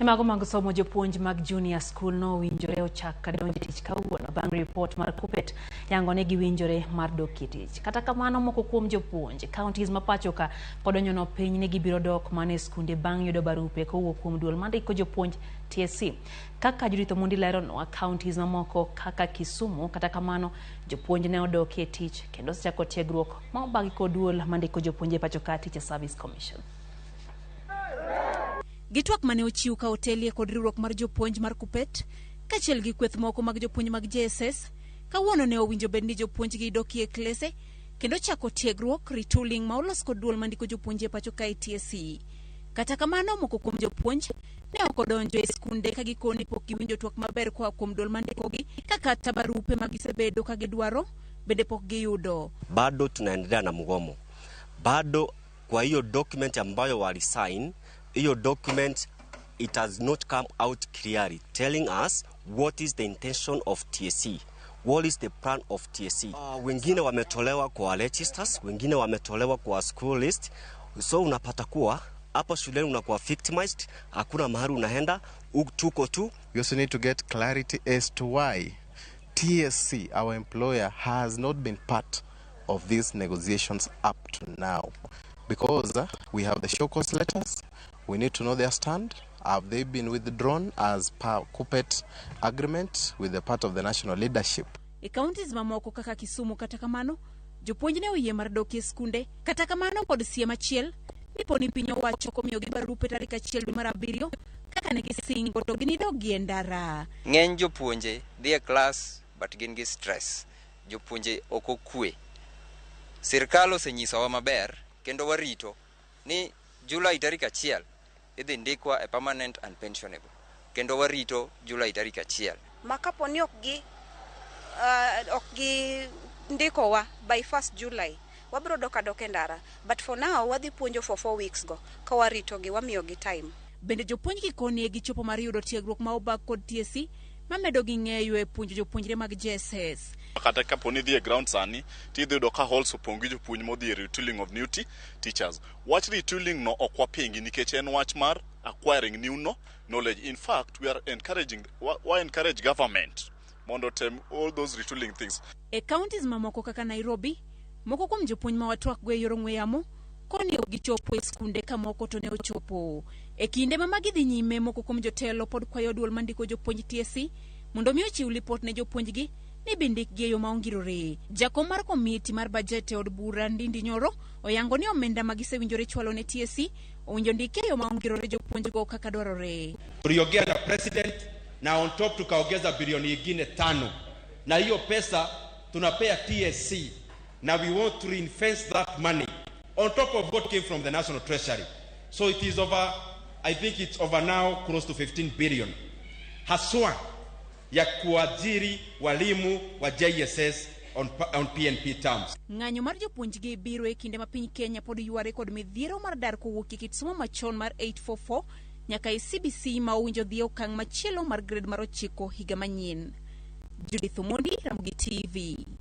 E mago mag somo, jopuonj mag junior school nowinjore ochak donjo e tich kawuono bang' ripot mar KUPPET yango ni giwinjore mar dok e tich. Kata kamano, moko kuom jopuonj counties ma pacho ka pod onyono piny ni gibiro dok mana e skunde bang' yudo barupe kowuok kuom duol mandiko jopuonj TSC. Kaka Judith Omondi leronwa, counties mamoko kaka Kisumu, kata kamano, jopuonj ne odok e tich kendo osechako tiegruok ma obagi kod duol mandiko jopuonj e pacho ka, Teacher Service Commission. Gi twak mane ochiw ka otelie kod riwruok mar jopuonj mar KUPPET kaachiel gi kweth moko mag jopuonj mag JSS, kawuono ne owinjo bed ni jopuonj gi dokie klese kendo chako tiegruok retooling ma olos kod duol mandiko jopuonj e pacho kae, TSC. Kata kamano, moko kuom jopuonj ne ok odonjo e skunde ka gikoni pok giwinjo twak maber koa kuom duol mandikogi, ka kata barupe ma gisebedo ka gidwaro bende pok giyudo. Bado tunaendelea na mgomo, bado kwa hiyo document ambayo walisign, hiyo document, it has not come out clearly telling us what is the intention of TSC, what is the plan of TSC. Wengine wametolewa kwa registers, wengine wametolewa kwa school list, so unapata kuwa hapo shuleni unakuwa victimized, hakuna mahali unaenda, tuko tu. We also need to get clarity as to why TSC, our employer, has not been part of these negotiations up to now. Because we have the show cause letters, we need to know their stand. Have they been withdrawn as per KUPPET agreement with the part of the national leadership? E counties mamoko kaka Kisumu, kata kamano, jopuonj ne oyie mar dok e skunde, kata kamano kod siem achiel ni poni piny owacho komiyogi barupe tarik 1 dwe mar 7 kaka ne gisingo, to ginidogi e ndara. Ng'eny jopuonje dhi e klas but gin gi stress. Jopuonje ok okwe. Sirkal osenyisowa maber kendo warito ni Julai tarik 1 idhi ndikwa e permanent and pensionable, kendo warito Julai tarik 1. Ma kapo ni ok gi ndikowa by 1st July, wabiro dok adok e ndara, but for now wadhi puonjo for 4 weeks go ka waritogi, wamiyogi time. Bende jopuonj gikoni gichopo mar yudo tiegruok ma obag kod TSC mamedo gi ng'eyo e puonjo jopuonjre mag JSS. Kata kapo ni idhi e ground sani, tidhi yudo ka halls opong' gi jopuonj modhi e retooling of new teachers. Wach retooling no ok wapingi nikech en wach mar acquiring new no knowledge. In fact, we are encouraging wa encourage government mondo otem all those retooling things. E counties mamoko kaka Nairobi, moko kuom jopuonj ma watwakgo e yor ong'we yamo koni ok gichopo e skunde, ka moko to ne ochopo. E kinde ma magi dhi nyime, moko kuom jotelo pod kwayo duol mandiko jopuonj TSC mondo mi ochiw lipot ne jopuonjgi ni bindikgi e yo ma ongirore. Jakom mar komiti mar bajet e od bura, Ndindi Nyoro, oyango ni omenda ma gisewinjore chwalo ne TSC owinjo ndiki e yo ma ongirore jopuonjgo kaka dwarore. Tuliongea na president na on top tukaongeza bilioni ingine 5, na hiyo pesa tunapea TSC, na we want to reinvest that money on top of what came from the national treasury. So it is over, I think it's over now close to 15 billion, haswa ya kuajiri walimu wa JSS on PNP terms. Ng'anyo mar jopuonjgi biro e kinde ma piny Kenya pod yware kod midhiero mar dar kowuok e kit somo machon mar 844 nyaka e CBC ma owinjo dhi e okang' machielo mar grade mar 9 higa manyien. Judith Omondi, Ramogi TV.